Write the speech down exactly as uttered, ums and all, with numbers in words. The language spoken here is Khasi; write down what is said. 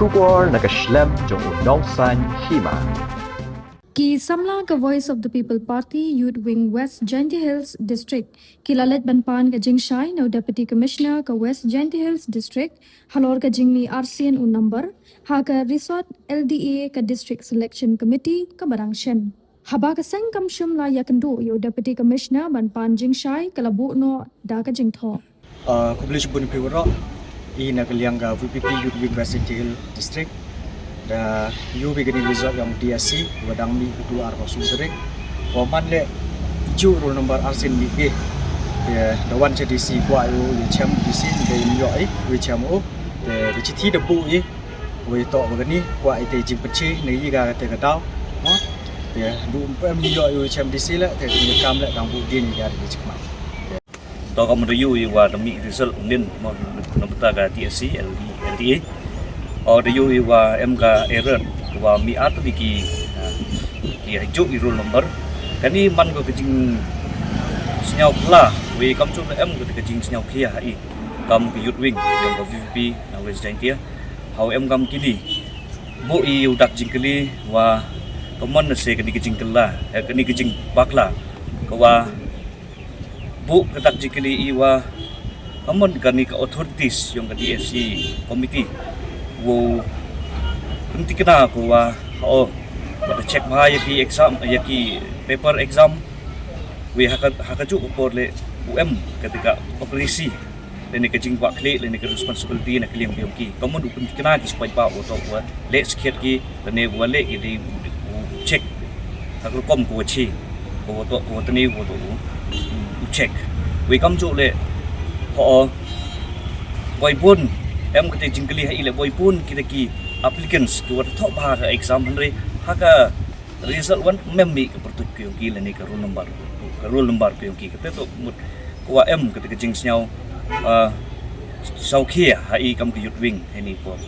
Khubor na ka shlem jong u Nongsaiñ Hima. Ki samla ka Voice of the People Party Youth Wing West Jaintia Hills District ki la leit ban pan ka jingshai na u Deputy Commissioner ka West Jaintia Hills District halor ka jingmih arsien u number ha ka Resort L D A ka District Selection Committee kaba dang shen. Haba ka seng kam shym la ïakynduh ïa u Deputy Commissioner ban pan jingshai, ka la buh noh da ka jingthoh. Ah, khublei shibun ïa phi waroh. I na ka liang ka V P P Youth Wing West Jaintia Hills District. Da ïoh bad kane ka result jong D S C, ba dang mih ha ka arphew san tarik. Ba man leh, i ju roll number arsien mih beit. Te da wan sha D C kwah ïa u ïa chem, D C ym ïoh i, ïa chem u. Te ka shithi da buh i, wei toh ba kane, kwah i te jingpynshai, ne i ka te ka daw. Mo? Te du ym ïoh ïa u chem D C leh, te ka kam leh dang buh dien i ka te jingma. To ka mut da ïoh i wa da mih result nin, mo, na bynta ka D S C, L D A. O da ïoh i wa em ka error, wa mih ar tylli ki, ah, ki ha ju i roll number. Kane man ko ka jingsngew pla, wei kam ju em ko ka jingsngew khia ha i. Kam ka Youth Wing, jong ka V P P, na West Jaintia. Haw em kam kine. Buh i u dak jingkylli, wa ka mon na se kane ka jingkylla, eh, kane ka jingbakla. Ka wa buh ka dak jingkylli i wa ka mon kane ka authorities jong ka D S C committee. Wow. Pynthikna ko wa, oh, wa ka check bha ïa ki exam, ïa ki paper exam. Wei ha ka, ha ka ju ka por leh u em kata ka accuracy. Lane ka jingkwah khlieh, lane ka responsibility na ka liang jong ki. Ka mon u pynthikna ki spait ba u toh wa leh skhiat ki, lane wa leh ki dei u check. Ha ka rukom ko wa chi, ko wa toh, ko wa tane, ko wa toh u, u check. Wei kam ju leh, ho, boi bun, em kata jingkylli ha i leh boi bun kita ki applicants, ki wa toh bha ha exam hynrei, ha ka result wan mem mih ka pyrtuit ko yong ki lane ka roll number, ka roll number ko yong ki. Kata toh mut ko wa em kata ka jingsngew, ah, sawkhia ha i kam ka Youth Wing ha ini por.